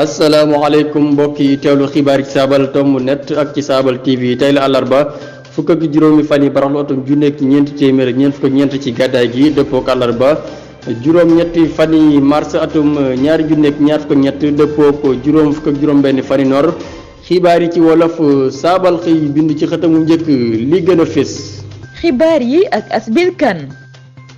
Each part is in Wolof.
asalaamaaleykum mbokk yi teewlu xibaar yi ci saabal tomb net ak ci saabal TV tey la àllarba fukk ak juróomi fan yi baraxlu atum junne ak ñeenti téeméer ak ñeent fukk ak ñeent ci gàddaay gi dëppook àllarba juróom-ñetti fan yi mars atum ñaari junne ak ñaar fukk ak ñett dëppook juróom fukk ak juróom-benn fan yi noor xibaar yi ci wolof saabal xëy bind ci xëtamu njëkk li gën a fés. xibaar yi ak Asbil Kan.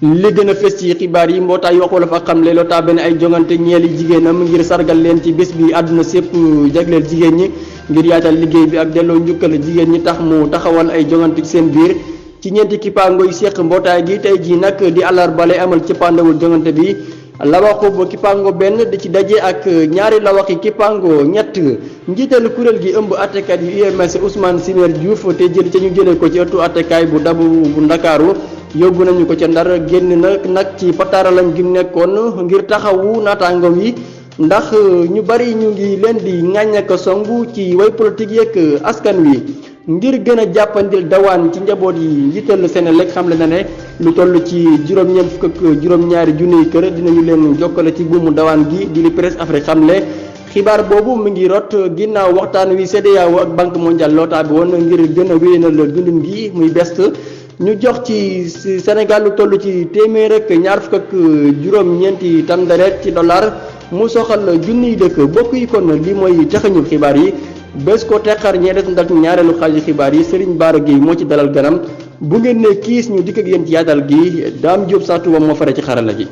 li gën a fës ci xibaar yi mbootaay wax wolof ak xamle loo benn ay jongante ñeeli jigéenam ngir sargal leen ci bés bi àdduna sépp jagleel jigéen ñi ngir yaatal liggéey bi ak delloo njukkal jigéen ñi tax mu taxawal ay jongante ci seen biir ci ñeenti kippaango yu seq mbootaay gi tey jii nag di àllarba lay amal cëppaandawul jongante bi lawaxub kippaango benn di ci daje ak ñaari lawaxi kippaango ñett njiital kuréel gi ëmb attekat yu UMS Ousmane Simer Diouf te jël ca ñu jëlee ko ci ëttu attekaay bu dabu bu Ndakaaru yóbbu nañu ko ca Ndar génn na nag ci pataaralam gi mu nekkoon ngir taxawu naataangoom yi ndax ñu bari ñu ngi leen di ŋàññ ak songu ci way politique yeeg askan wi ngir gën a jàppandil dawaan ci njaboot yi njiital Senelec xamle na ne lu toll ci juróom-ñeent fukk ak juróom-ñaari junniy kër dinañu leen jokkale ci buumu dawaan gi di li Presse Afrique xamle xibaar boobu mu ngi rot ginnaaw waxtaan wi CEDEAO ak Banque mondiale lootaa bi woon ngir gën a wéyal dundin gi muy best ñu jox ci Sénégal lu toll ci téeméer ak ñaar fukk ak juróom-ñeenti tan deret ci dollar mu soxal junniy dëkk bokk yi kon li mooy taxañu xibaar yi bés ko teqar ñee des ndax ñaareelu xaaju xibaar yi Serigne Bara Gueye moo ci dalal ganam bu ngeen ne kiis ñu dikk ak yéen ci yaatal gi Dame Diop Satou ba moo fare ci xarala gi.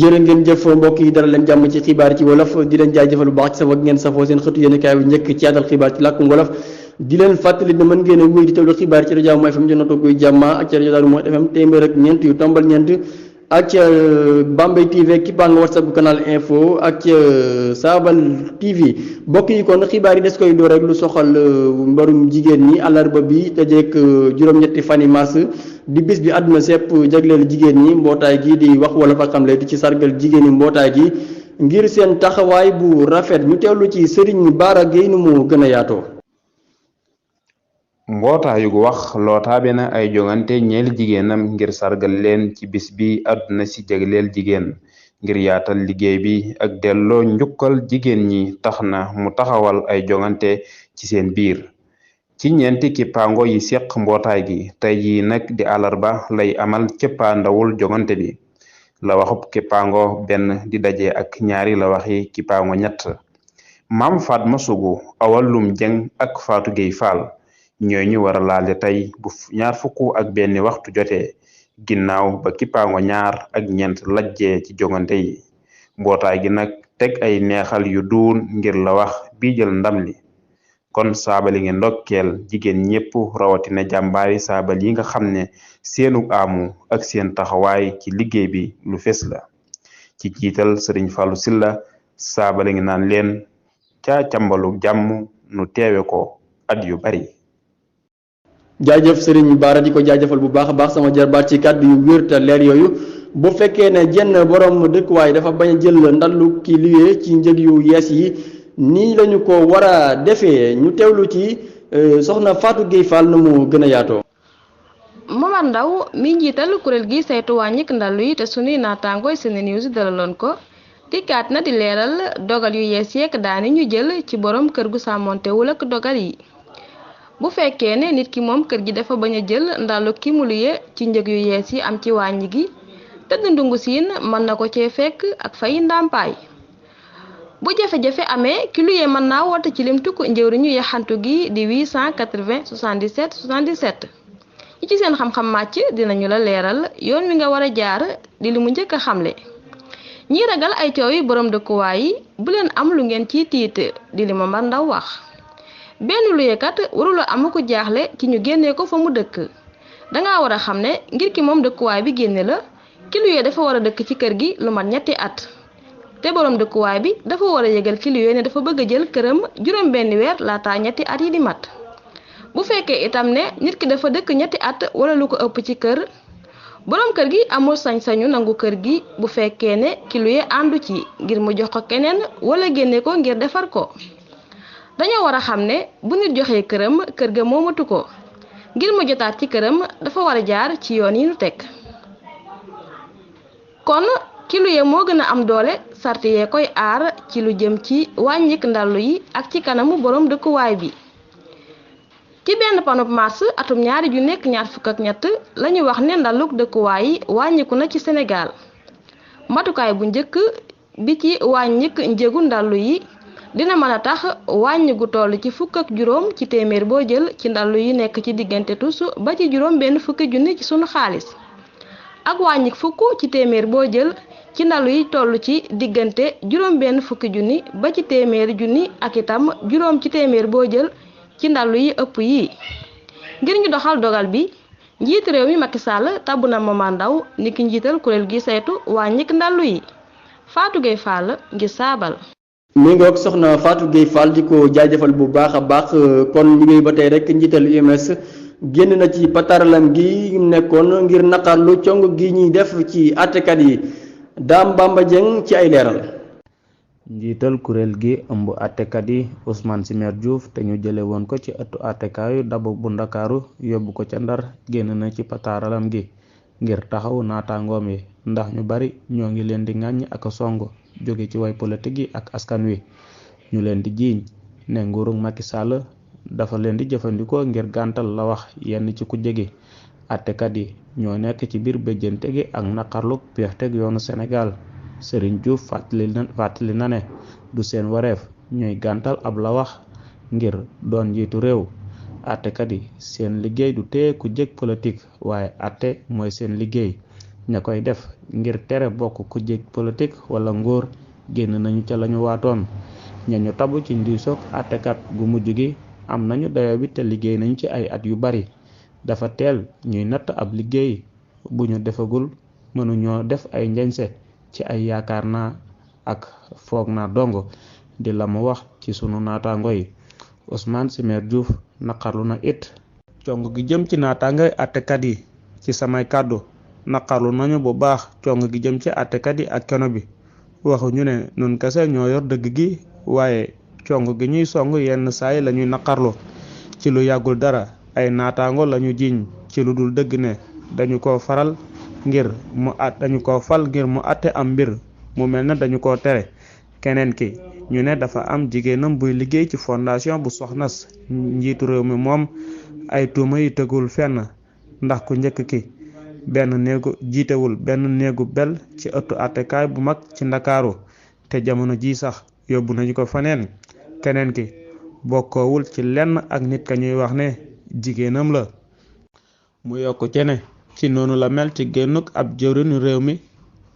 jërë ngeen jëf mbokk yi dara leen jàmm ci xibaar yi ci wolof di leen jaajëfal bu baax ci safoo ngeen safoo seen xëtu yéen kaay bu njëkk ci yaatal xibaar ci làkkum wolof di leen fàttali ne mën ngeen a wéy di teewlu xibaar ci rajo Mo FM jonoto koy jàmma ak ci rajo Daaru Muxti FM téeméer ak ñeent yu tombal ñeent ak ca Bambey TV kippaango WhatsApp bu canal info ak ca Saabal TV mbokk yi kon xibaar yi des koy door rek lu soxal mbarum jigéen ñi àllarba bi dajeek juróom-ñetti fani mars di bis bi àdduna sépp jagleel jigéen ñi mbootaay gi di wax wala fa xamle di ci sargal jigéen ñi mbootaay gi ngir seen taxawaay bu rafet ñu teewlu ci Serigne Bara Gueye nu mu gën a yaatoo. mbootaayu gu wax lootaabe na ay jongante ñeel jigéenam ngir sargal leen ci bis bi àdduna si jagleel jigéen ngir yaatal liggéey bi ak delloo njukkal jigéen ñi tax na mu taxawal ay jongante ci seen biir ci ñeenti kippaango yi seq mbootaay gi tey jii nag di àllarba lay amal cëppaandawul jongante bi la waxub kippaango benn di daje ak ñaari la waxi kippaango ñett Maam Fatma Sougou Awalum Jeng ak Fatou Gueye Fall ñooy ñu war a laale tey bu ñaar fukk ak benn waxtu jotee ginnaaw ba kippaango ñaar ak ñeent lajjee ci jongante yi mbootaay gi nag teg ay neexal yu duun ngir la wax bi jël ndam li kon saabali ngi ndokkeel jigéen ñépp rawatina jàmbaari saabal yi nga xam ne seenu aamu ak seen taxawaay ci liggéey bi lu fes la ci jiital Sëriñ Fallou Silla saabali ngi naan leen ca càmbalu jàmm nu teewe ko at yu bari. jaajëf Serigne Bara di ko jaajëfal bu baax a baax sama jarbaat ci kàddu yu wér te leer yooyu bu fekkee ne jenn borom dëkkuwaay dafa bañ a jël ndallu ki liggéey ci njëg yu yees yi nii lañu ko war a defee ñu teewlu ci soxna Fatou Gueye Fall na mu gën a yaatoo. Momar Ndaw mi njiital kuréel gi saytu wàññik ndallu yi te sunuy naataangooy SeneNews dalaloon ko dikkaat na di leeral dogal yu yees yeek daani ñu jël ci borom kër gu sàmmontewul ak dogal yi. bu fekkee ne nit ki moom kër gi dafa bañ a jël ndàllu ki mu luye ci njëg yu yees yi am ci wàññi gi tëdd ndungu siin mën na ko cee fekk ak fay ndàmpaay bu jafe-jafe amee ki luye mën naa woote ci lim tukk njëwriñu yaxantu gi di 880 77 77 ñi ci seen xam-xam màcc dinañu la leeral yoon wi nga war a jaar di li mu njëkk a xamle ñiy ragal ay coow yi borom dëkkuwaay yi bu leen am lu ngeen ciy tiit di li Momar Ndaw wax benn luyekat warula am ko jaaxle ci ñu génnee ko fa mu dëkk danga war a xam ne ngir ki moom dëkkuwaay bi génne la ki luye dafa war a dëkk ci kër gi lu mat ñetti at te borom dëkkuwaay bi dafa war a yëgal ki luye ne dafa bëgg a jël këram juróom benn weer laata ñetti at yi di mat bu fekkee itam ne nit ki dafa dëkk ñetti at wala lu ko ëpp ci kër borom kër gi amul sañ-sañu nangu kër gi bu fekkee ne ki luye àndu ci ngir mu jox ko keneen wala génne ko ngir defar ko dañoo war a xam ne bu nit joxee këram kër ga moomatu ko ngir mu jotaat ci këram dafa war a jaar ci yoon yi nu teg kon ki luye moo gën a am doole sart yee koy aar ci lu jëm ci wàññik ndàllu yi ak ci kanamu borom dëkkuwaay bi. ci benn panub mars atum 2023 lañu wax ne ndàlluk dëkkuwaay yi wàññiku na ci Sénégal. matukaay bu njëkk bi ci wàññik njëgu ndàllu yi dina mën a tax wàññi gu toll ci 15 ci téeméer boo jël ci ndàllu yi nekk ci diggante tus ba ci juróom benn fukki junni ci sunu xaalis ak wàññik 10 ci téeméer boo jël ci ndàllu yi toll ci diggante juróom benn fukki junni ba ci téeméeri junni ak itam juróom ci téeméer boo jël ci ndàllu yi ëpp yi. ngir ñu doxal dogal bi njiitu réew mi Macky Sall tabb na Momar Ndao niki njiital kuréel gi saytu wàññik ndàllu yi. Fatou Gueye Fall ngir saabal. mi ngoog soxna Fatou Gueye Fall di ko jaajëfal bu baax a baax kon ñu ngi ba tey rek njiital UMS génn na ci pataralam gi nekkoon ngir naqarlu cong gi ñuy def ci àttekat yi Dame Bamba Dieng ci ay leeral. njiital kuréel gi ëmb àttekat yi Ousmane Simer Diouf te ñu jële woon ko ci ëttu àttekaayu Dabo bu Ndakaaru yóbbu ko ca Ndar génn na ci pataralam gi ngir taxaw naataangoom yi ndax ñu bari ñoo ngi leen di ŋàññ ak songo jóge ci way politique yi ak askan wi ñu leen di jiiñ ne nguurug Macky Sall dafa leen di jëfandikoo ngir gàntal la wax yenn ci ku jege àttekat yi ñoo nekk ci biir béjjante gi ak naqarluk peexteg yoonu Sénégal Serigne Diouf fàttali na ne du seen wareef ñooy gàntal ab la wax ngir doon njiitu réew àttekat yi seen liggéey du téye ku jég politique waaye àtte mooy seen liggéey ña koy def ngir tere bokk ku jég politique wala ngóor génn nañu ca lañu waatoon ñañu tabu ci ndiisoog àttekat gu mujj gi am nañu dayo bi te liggéey nañu ci ay at yu bari dafa teel ñuy natt ab liggéey bu ñu defagul mënuñoo def ay njañse ci ay yaakaar naa ak foog naa dong di la mu wax ci sunu naataango yi Ousmane Simer Diouf naqarlu na it cong gi jëm ci naataangay àttekat yi ci samay kàddu naqarlu nañu bu baax cong gi jëm ci àttekat yi ak keno bi waxuñu ne nun kese ñoo yor dëgg gi waaye cong gi ñuy song yenn saay lañuy naqarlu ci lu yàggul dara ay naataango lañu jiiñ ci lu dul dëgg ne dañu ko fal ngir mu àtte am mbir mu mel ne dañu ko tere keneen ki ñu ne dafa am jigéenam buy liggéey ci fondation bu soxnas njiitu réew mi moom ay tuuma yi tegul fenn ndax ku njëkk ki jiitewul benn néegu bel ci ëttu àttekaay bu mag ci Ndakaaru te jamono ji sax yóbbu nañu ko faneen keneen ki bokkoowul ci lenn ak nit ka ñuy wax ne jigéenam la mu yokk ci ne ci noonu la mel ci génnuk ab jëwriñu réew mi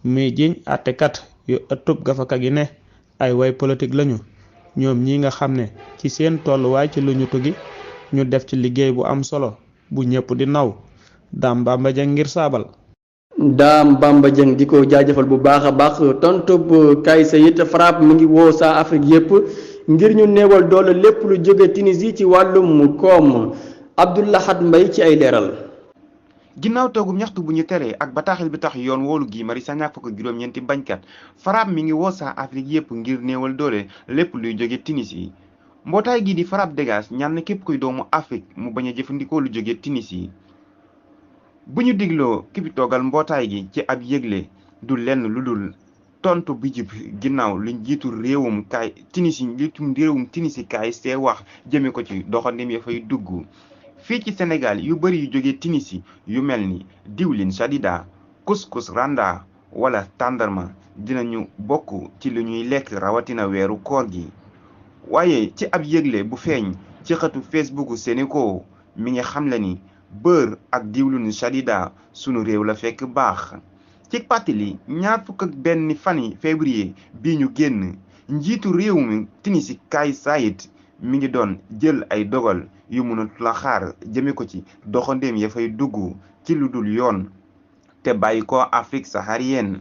muy jiñ àttekat yu ëttub gafaka gi ne ay way politique lañu ñoom ñi nga xam ne ci seen tolluwaay ci lu ñu tugi ñu def ci liggéey bu am solo bu ñëpp di naw Dame Bamba Dieng ngir saabal. Dame Bamba Dieng di ko jaajëfal bu baax a baax tontub Kay Sayit FRAPP mi ngi woo saa Afrique yépp ngir ñu néewal doole lépp lu jóge Tunisie ci wàllum koom Abdoulahat Mbaye ci ay leeral. ginnaaw toogum ñaxtu bu ñu teree ak bataaxel bi tax yoon woolu Guy Marius Sagna fukk juróom-ñeenti bañkat FRAPP mi ngi woo saa Afrique yépp ngir néewal doole lépp luy jóge Tunisie mbootaay gi di FRAPP Dégage ñaan na képp kuy doomu Afrique mu bañ a jëfandikoo lu jóge Tunisie bu ñu digloo ki fi toogal mbootaay gi ci ab yëgle du lenn lu dul tontu bi jib ginnaaw lu njiitu réewum Tunisie KST wax jëme ko ci doxandem ya fay dugg fii ci Sénégal yu bari yu jóge Tunisie yu mel ni diwlin Jadida couscous randa wala tàndarma dinañu bokk ci lu ñuy lekk rawatina weeru koor gi waaye ci ab yëgle bu feeñ ci xëtu Facebook Sénégal mi ngi xamle ni beurre ak diwlin Jadida sunu réew la fekk baax ci pàttali 21 fani février bi ñu génn njiitu réew mi Tunisie Kais Saied mi ngi doon jël ay dogal yu mënut la xaar jëme ko ci doxandéem ya fay dugg ci lu dul yoon te bàyyi ko Afrique saharienne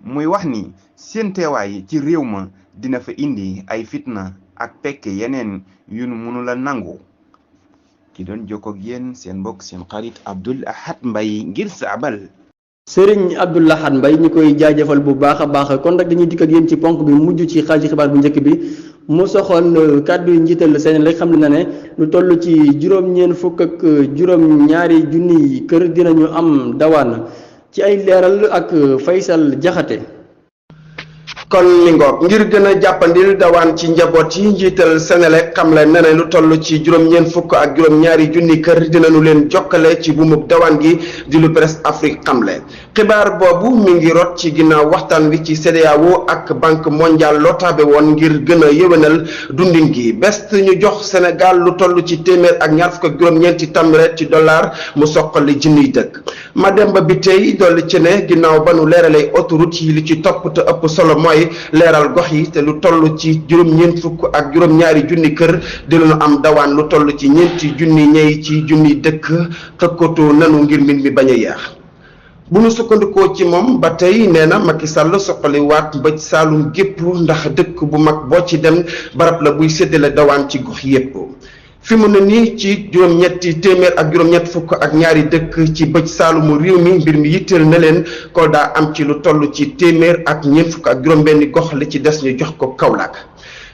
muy wax ni seen teewaay ci réew ma dina fa indi ay fitna ak pekk yeneen yu nu mënu la nangu ki doon jokkoog yéen seen mbokk seen xarit Abdoulahat Mbaye ngir saabal. Serigne Abdoulahat Mbaye ñu koy jaajëfal bu baax a baax kon nag dañuy dikk ak yéen ci ponk bi mujj ci xaaju xibaar bu njëkk bi mu soxal kàddu yi njiital Senelec xam na ne lu toll ci juróom-ñeent fukk ak juróom-ñaari junni kër dinañu am dawaan ci ay leeral ak Faysal Jaxate kon mi ngoog ngir gën a jàppandil dawaan ci njaboot yi njiital Senelec xamle na ne lu toll ci juróom-ñeent fukk ak juróom-ñaari junni kër dinañu leen jokkale ci buumug dawaan gi di lu Presse Afrique xamle xibaar boobu mi ngi rot ci ginnaaw waxtaan wi ci CEDEAO ak Banque mondiale lotaabe woon ngir gën a yëwénal dundin gi best ñu jox Sénégal lu toll ci téeméer ak ñaar fukk ak juróom-ñeenti tamret ci dollar mu soqali junniy dëkk Mademba bi tey dolli ci ne ginnaaw ba nu leeralee autoroute yi li ci topp te ëpp solo mooy leeral gox yi te lu toll ci juróom-ñeent fukk ak juróom-ñaari junni kër dinañu am dawaan lu toll ci ñeenti junni ñey ci junni dëkk xëkkatoo nanu ngir mbir mi bañ a yeex bu nu sukkandikoo ci moom ba tey nee na Macky Sall soqali waat mbëj Saalum gépp ndax dëkk bu mag boo ci dem barab la buy séddale dawaan ci gox yépp fi mu ne nii ci juróom-ñetti téeméer ak juróom-ñett fukk ak ñaari dëkk ci bëj saalumu réew mi mbir mi yitteel na leen Kolda am ci lu toll ci téeméer ak ñeent fukk ak juróom-benni gox li ci des ñu jox ko Kaolack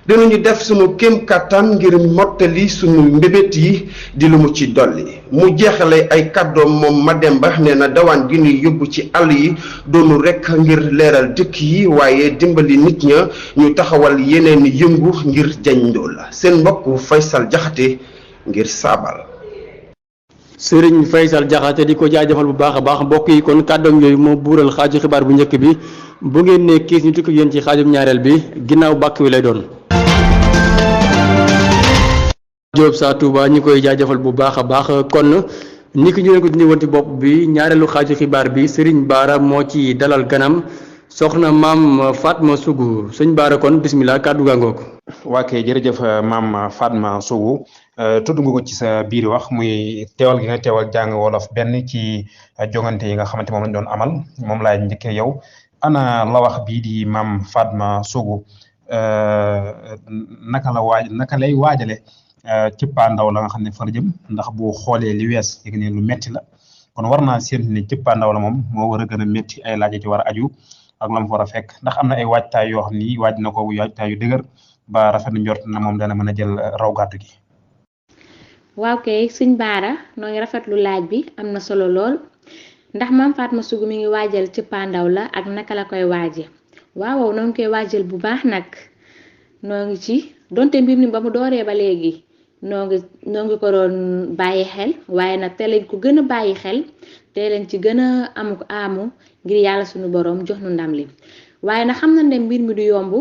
dinañu def sunu kéem kattan ngir mottali sunu mbébét yi di lu mu ci dolli mu jeexale ay kàddoom moom Mademba nee na dawaan gi ñuy yóbbu ci àll yi doonu rekk ngir leeral dëkk yi waaye dimbali nit ña ñu taxawal yeneen yëngu ngir jañ ndóol seen mbokk Faysal Jaxate ngir saabal Serigne Faysal Jaxate di ko jaajëfal bu baax a baax mbokk yi kon kàddoom yooyu moo buural xaaju xibaar bu njëkk bi bu ngeen ne kiis ñu tukki yéen ci xaajum ñaareel bi ginnaaw bàkk wi lay doon Diop sa Touba ñi koy jaajëfal bu baax a baax kon ni ki ñu leen ko dindi woon ci bopp bi ñaareelu xaaju xibaar bi Serigne Bara moo ci dalal ganam soxna maam Fatma Sougou sëñ Bara kon bismillah kàddu gaa ngoog waa kay jërëjëf maam Fatma Sougou tudd nga ko ci sa biir wax muy teewal gi nga teewal jàng wolof benn ci jongante yi nga xamante moom lañ doon amal moom laay njëkkee yow ana la wax bii di maam Fatma Sougou naka lay waajale cëppaandaw la nga xam ne fa la jëm ndax bu xoolee li wees yëg ne lu metti la kon war naa séntu ne cëppaandaw la moom moo war a gën a metti ay laaj ci war a aju ak lam fa war a fekk ndax am na ay waajtaay yoo xam ni waaj na ko waajtaay yu dëgër ba rafet na njort na moom dana mën a jël raw gàddu gi. waaw kay sëñ Bara noo ngi rafetlu laaj bi am na solo lool ndax maam Fatma Sougou mi ngi waajal cëppaandaw la ak naka la koy waaje waaw noo ngi koy waajal bu baax nag noo ngi ci donte mbir mi ba mu dooree ba léegi noo ngi ko doon bàyyi xel waaye nag te lañ ko gën a bàyyi xel te lañ ci gën a amu ngir yàlla suñu borom jox nu ndam li waaye nag xam nañ ne mbir mi du yomb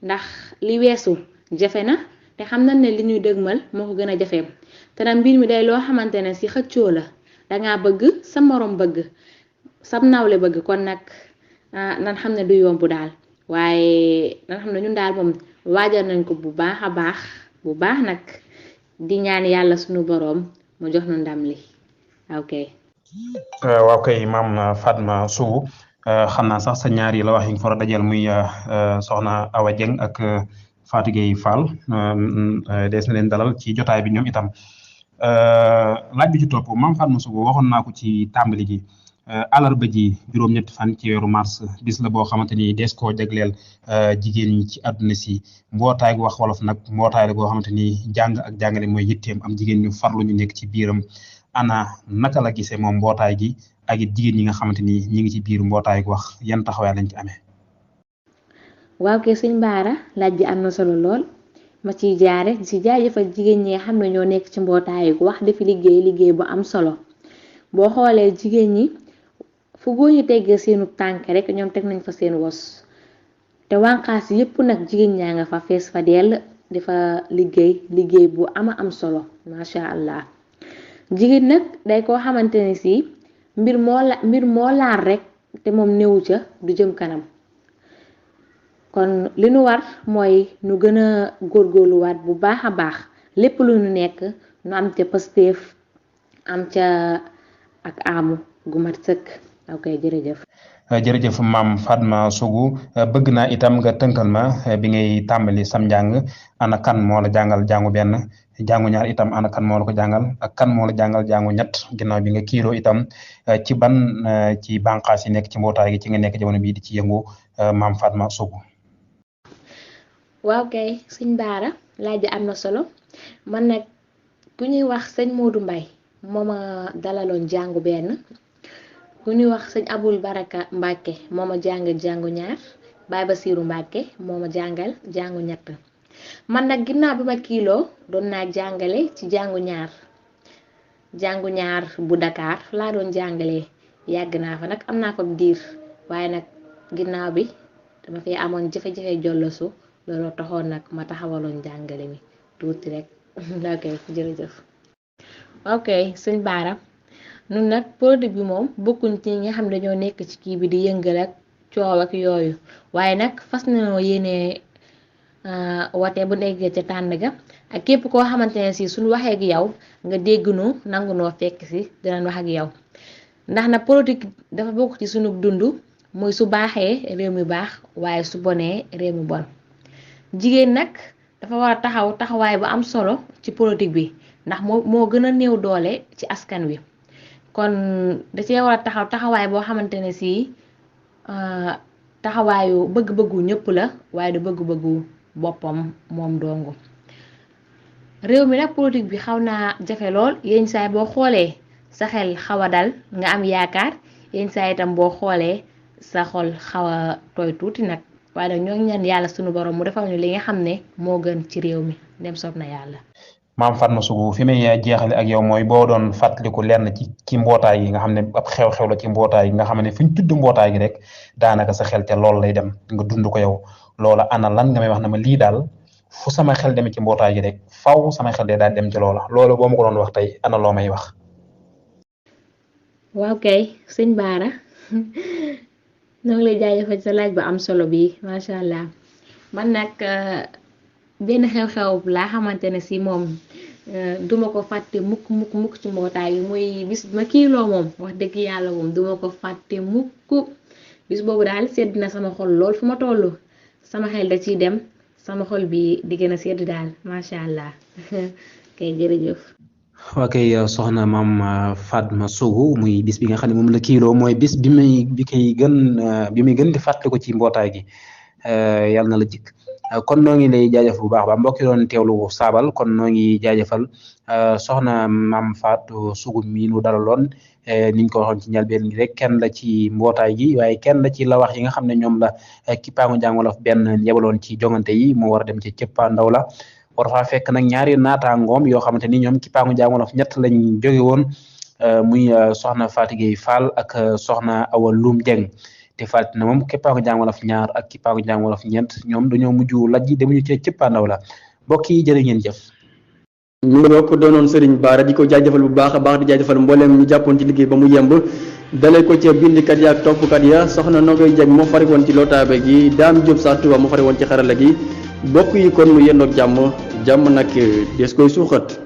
ndax li weesu jafe na te xam nañ ne li ñuy dëgmal moo ko gën a jafe te nag mbir mi day loo xamante ne si xëccoo la dangaa bëgg sa morom bëgg sam nawle bëgg kon nag nan xam ne du yomb daal waaye nan xam ne ñun daal moom waajal nañ ko bu baax a baax bu baax nag di ñaan yàlla suñu boroom mu jox nu ndam li ok waaw kay maam Fatma Sougou xam naa sax sa ñaar yi la wax yi nga fa dajal muy soxna Awa Dieng ak Fatou Gueye Fall des na leen dalal ci jotaay bi ñoom itam laaj bi ci topp maam Fatma Sougou waxoon naa ko ci tàmbali gi àllarba ji juróom-ñetti fan ci weeru mars bis la boo xamante ni des koo jagleel jigéen ñi ci àdduna si mbootaay gu wax wolof nag mbootaay la goo xamante ni jàng ak jàngale mooy yitteem am jigéen ñu farlu ñu nekk ci biiram ana naka la gisee moom mbootaay gi ak it jigéen ñi nga xamante ni ñi ngi ci biir mbootaay gu wax yan taxawaay lañ ci amee. waaw kay sëñ Bara laaj bi am na solo lool ma ciy jaare ci jaajëfal jigéen ñi nga xam ne ñoo nekk ci mbootaay gu wax dafi liggéey bu am solo boo xoolee jigéen ñi fu góor ñi teggee seenu tànk rek ñoom teg nañ fa seen wos te wànqaas yépp nag jigéen ñaa nga fa fees fa dell di fa liggéey bu am solo macha allah jigéen nag day koo xamante ne si mbir moo laal rek te moom néewu ca du jëm kanam kon li nu war mooy nu gën a góorgóorluwaat bu baax a baax lépp lu nu nekk nu am ca pasteef am ca ak amu gu mat sëkk ok jërëjëf maam Fatma Sougou bëgg naa itam nga tënkal ma bi ngay tàmbali sam njàng ana kan moo la jàngal jàngu benn jàngu ñaar itam ana kan moo la ko jàngal ak kan moo la jàngal jàngu ñett ginnaaw bi nga kiiroo itam ci ban ci bànqaas yi nekk ci mbootaay gi ci nga nekk jamono bii di ci yëngu maam Fatma Sougou. waaw kay sëñ Bara laaj am na solo man nag ku ñuy wax sëñ Modou Mbaye mooma dalaloon jàngu benn ku ñuy wax sëñ Abul Baraka Mbàkke mooma jàngu ñaar Baye Basiru Mbàkke moo ma jàngal jàngu ñett man nag ginnaaw bi ma kiiloo doon naa jàngale ci jàngu ñaar bu Dakar laa doon jàngalee yàgg naa fa nag am naa fa diir waaye nag ginnaaw bi dama fee amoon jafe-jafe jollosu looloo taxoon nag ma taxawaloon jàngale mi tuuti rek ok jërëjëf. ok sëñ Baara nun nag politique bi moom bokkuñ ci ñi nga xam ne dañoo nekk ci kii bi di yëngal ak coow ak yooyu waaye nag fas nañoo yéene wate bu nekkee ca tànn ga ak képp koo xamante ne si suñu waxee ak yow nga dégg nu nangu noo fekk si dinañ wax ak yow ndax na politique dafa bokk ci suñu dund muy su baaxee réew mi baax waaye su bonee réew mi bon jigéen nag dafa war a taxawaay bu am solo ci politique bi ndax moo gën a néew doole ci askan wi kon da cee war a taxawaay boo xamante ne si taxawaayu bëgg-bëggu ñëpp la waaye du bëgg-bëggu boppam moom dongu réew mi nag politique bi xaw naa jafe lool yenn saay boo xoolee sa xel xaw a dal nga am yaakaar yenn saay itam boo xoolee sa xol xaw a tooy tuuti nag waaye nag ñoo ngi ñaan yàlla sunu borom mu defal ñu li nga xam ne moo gën ci réew mi dem soob na yàlla. maam Fatma Sougou fi may jeexale ak yow mooy boo doon fàttaliku lenn ci mbootaay yi nga xam ne ab xew-xew la ci mbootaay yi nga xam ne fu ñu tudd mbootaay gi rek daanaka sa xel te loolu lay dem nga dund ko yow loola ana lan nga may wax na ma lii daal fu sama xel demee ci mbootaay gi rek faw sama xel de daal dem ci loola loolu boo ma ko doon wax tey ana loo may wax. waaw kay sëñ Baara ñoo ngi lay jaajëfal sa laaj bu am solo bi macha allah man nag benn xew-xew laa xamante ne si moom duma ko fàtte mukk ci mbootaay bi muy bis ma kiiloo moom wax dëgg yàlla moom duma ko fàtte mukk bis boobu daal sedd na sama xol lool fu ma toll sama xel da ciy dem sama xol bi di gën a sedd daal macha allah kay jërëjëf. ok soxna maam Fatma Sougou muy bis bi nga xam ne moom la kiiloo mooy bis bi muy gën di fàttali ko ci mbootaay gi yàlla na la jikk kon noo ngi lay jaajëf bu baax ba mbokk yi doon teewlu saabal kon noo ngi jaajëfal soxna maam Fatou Sougou mi nu dalaloon niñ ko waxoon ci njëlbeen gi rek kenn la ci mbootaay gi waaye kenn la ci la wax yi nga xam ne ñoom la kippaangu Njàng Wolof benn yebaloon ci jongante yi moo war a dem ci cëppaandaw la war faa fekk nag ñaari naataangoom yoo xamante ni ñoom kippaangu Njàng Wolof ñett lañ jóge woon muy soxna Fatou Gueye Fall ak soxna Awa Loum Dieng te fàttali na moom kippaangu Njàng Wolof ñaar ak kippaangu Njàng Wolof ñeent ñoom dañoo mujj lajji demuñu ci cëppaandaw la mbokk yi jërë ngeen jëf. ñu ngi bokk doonoon Serigne Bara di ko jaajëfal bu baax a baax di jaajëfal mbooleem ñu jàppoon ci liggéey ba mu yemb dalee ko ca bindikat ya ak toppkat ya soxna Nogoy Dieng moo fari woon ci lotaabe gi Dame Diop sa Touba moo fari woon ci xarala gi bokk yi kon mu yendoog jàmm nag des koy suuxat